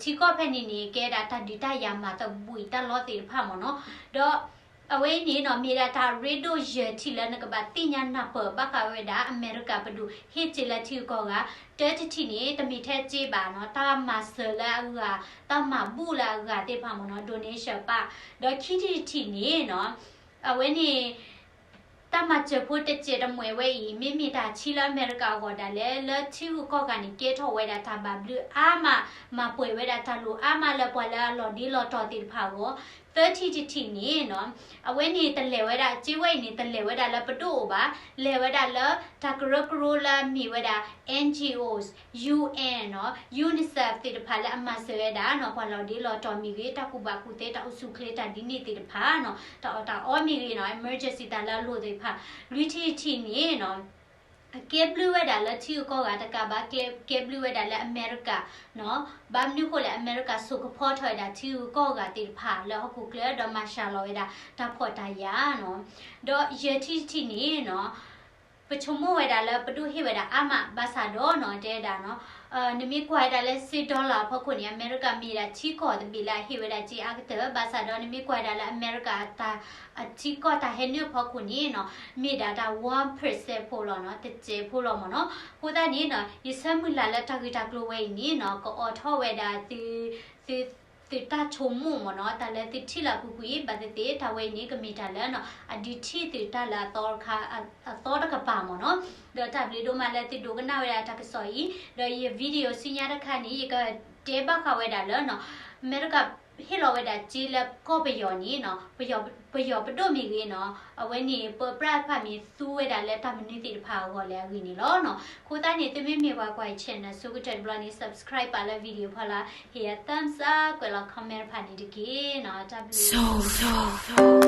ထံကီၢ်ဖဲန့ၣ်န့ၣ် ကဲဒၣ်တၢ်ဒုးတၢ်ယၤမၤသဘှံးတၢ်လီၢ်သ့ၣ်တဖၣ်မ့ၢ်နီၤ. ဒီးအဝဲအံၤန့ၣ်နီၤ မ့ၢ်ဒၣ်တၢ်ရ့ဒိၣ်ယဲၢ်ထံၣ်လၢနကဘၣ်သ့ၣ်ညါနၢ်ပၢၢ် ဘၣ်ဃးဝဲဒၣ်အမဲရကၤပဒိၣ်ဟ့ၣ်စ့လၢထံဂုၤကီၢ်ဂၤ, တၢတထံၣ်န့ၣ် တမ့ၢ်ထဲစ့ဘၣ်နီၤ, တၢ်မၤစၢၤလၢအဂၤ, တၢ်မၤဘူၣ်လၢအဂၤသ့ၣ်တဖၣ်မ့ၢ်နီၤ, donation ပၣ်, ဒီးခံထံၣ်တထံၣ်န့ၣ်နီၤ အဝဲန့ၣ် တၢ်မၤစၢၤဖိတစဲးတမှဲာ်ဝဲအံၤ မ့မ့ၢ်တၢ်ဆံးလၢအမဲရကၤအဂီၢ်ဒၣ်လဲာ် လၢထံဂုၤကီၢ်ဂၤန့ၣ် ကဲထီၣ်ဝဲဒၣ်တၢ်ဘၣ်ဘျုးအါမး မၤပှဲၤဝဲဒၣ်တၢ်လိၣ်အါမးလၢပှၤလၢအလီၤဒ့လီၤတီၤသ့ၣ်တဖၣ်အဂီၢ်, သၢထံၣ်တထံၣ်န့ၣ်နီၤ အဝဲန့ၣ်တလဲၤဝဲဒၣ် စ့ဝဲအံၤန့ၣ် တလဲၤဝဲဒၣ်လၢပဒိၣ်အိၣ်ဘၣ်, လဲၤဝဲဒၣ်လၢတၢ်ကရၢကရိလၢအမ့ၢ်ဝဲဒၣ် NGOs UN နီၤ UNICEF သ့ၣ်တဖၣ်လၢအမၤစၢၤဝဲဒၣ်နီၤ ပှၤလီၤဒ့လီၤတီၤမ့ၢ်ဂ့ၤ တၢ်ကူၣ်ဘၣ်ကူၣ်သ့ တၢ်အိၣ်ဆူၣ်အိၣ်ချ့တၢ်ဒ်န့ၣ်သ့ၣ်တဖၣ်နီၤ တၢ်အီၣ်တၢ်အီမ့ၢ်ဂ့ၤနီၤ emergency တၢ်လၢအလိၣ်သ့ၣ်တဖၣ်, လွံၢ်ထံၣ်တထံၣ်န့ၣ်နီၤ အကဲဘျုးဝဲဒၣ်လၢထံဂုၤကီၢ်ဂၤတကးဘၣ် ကဲဘျုးဝဲဒၣ်လၢအမဲရကၤနီၤ ဘၣ်မနုၤဃိလဲၣ် အမဲရကၤစိာ်ကဖီထီၣ်ဝဲဒၣ်ထံဂုၤကီၢ်ဂၤသ့ၣ်တဖၣ်လၢဟီၣ်ခိၣ်ချၢ ဒီးမၤစှၤလီၤဝဲဒၣ်တၢ်ဖှီၣ်တၢ်ယာ်နီၤ, ဒီးယဲၢ်ထံၣ်တထံၣ်န့ၣ်နီၤ ပဆိကမိၣ်ဝဲဒၣ်လၢပဒိၣ်ဟ့ၣ်ဝဲဒၣ်အါမး ဘၣ်ဆၣ်ဒီးနီၤ တဲဝဲဒၣ်နီၤ နမ့ၢ်ကွၢ်ဝဲဒၣ်လၢစ့ dollar အဖီခိၣ်န့ၣ် အမဲရကၤမ့ၢ်ဒၣ်ထံကီၢ်တဘ့ၣ်လၢအဟ့ၣ်ဝဲဒၣ်စ့အါကတၢၢ် ဘၣ်ဆၣ်ဒီးနမ့ၢ်ကွၢ်ဝဲဒၣ်လၢ အမဲရကၤ အထံကီၢ်တၢ်ဟဲနုာ်အဖီခိၣ်န့ၣ်နီၤ မ့ၢ်ဒၣ်တၢ် one percent ဖိလီၤနီၤ တစဲးဖိလီၤမ့ၢ်နီၤ, အဃိသတးန့ၣ်နီၤ ယဆၢမုၢ်လၢ်လၢတၢ်ဂ့ၢ်တၢ်ကျိၤဝဲအံၤန့ၣ်နီၤ ကအိးထီၣ်ဝဲဒၣ်သု သုတၢ်ဆိကမိၣ်မ့ၢ်နီၤ တၢ်လၢသုထံၣ်လၢအပူၤကွံာ် ဘၣ်သ့ၣ်သ့ၣ် တၢ်ဝဲအံၤန့ၣ် ကမ့ၢ်တၢ်လၢနီၤ အဒုးထံၣ်သုတၢ်လၢအသီတကပၤမ့ၢ်နီၤ, ဒီးတၢ်ဘျုးဒိၣ်မးလၢသုဒိကနၣ်ဝဲဒၣ်တၢ်ကစီၣ်အံၤ, ဒီးယ video ဆူညါတခါန့ၣ် ယကတဲဘၣ်ဃးဝဲဒၣ်လၢနီၤ အမဲရကၤဟ့ၣ်လီၤဝဲဒၣ်စ့လၢကီၢ်ပယီၤန့ၣ်နီၤ ပယီၤပဒိၣ်မ့ၢ်ဂ့ၤနီၤ အဝဲန့ၣ် ပပြၢ်တဖၣ်မ့ၢ်သူဝဲဒၣ်လၢတၢ်မနုၤသ့ၣ်တဖၣ်အဂီၢ်လဲၣ်အဂ့ၢ်န့ၣ်လီၤနီၤ. အဃိသတးန့ၣ် သုမ့မ့ၢ်ပှၤကွၢ်ယ channel ဆိကတၢၢ်တဘျီန့ၣ် subscribe ပာ်လၢ video ဖီလာ် ဟ့ၣ်ယၤ thumbs up ကွဲးလီၤ comment တဖၣ်န့ၣ်တက့ၢ်နီၤ. တၢ်ဘျုး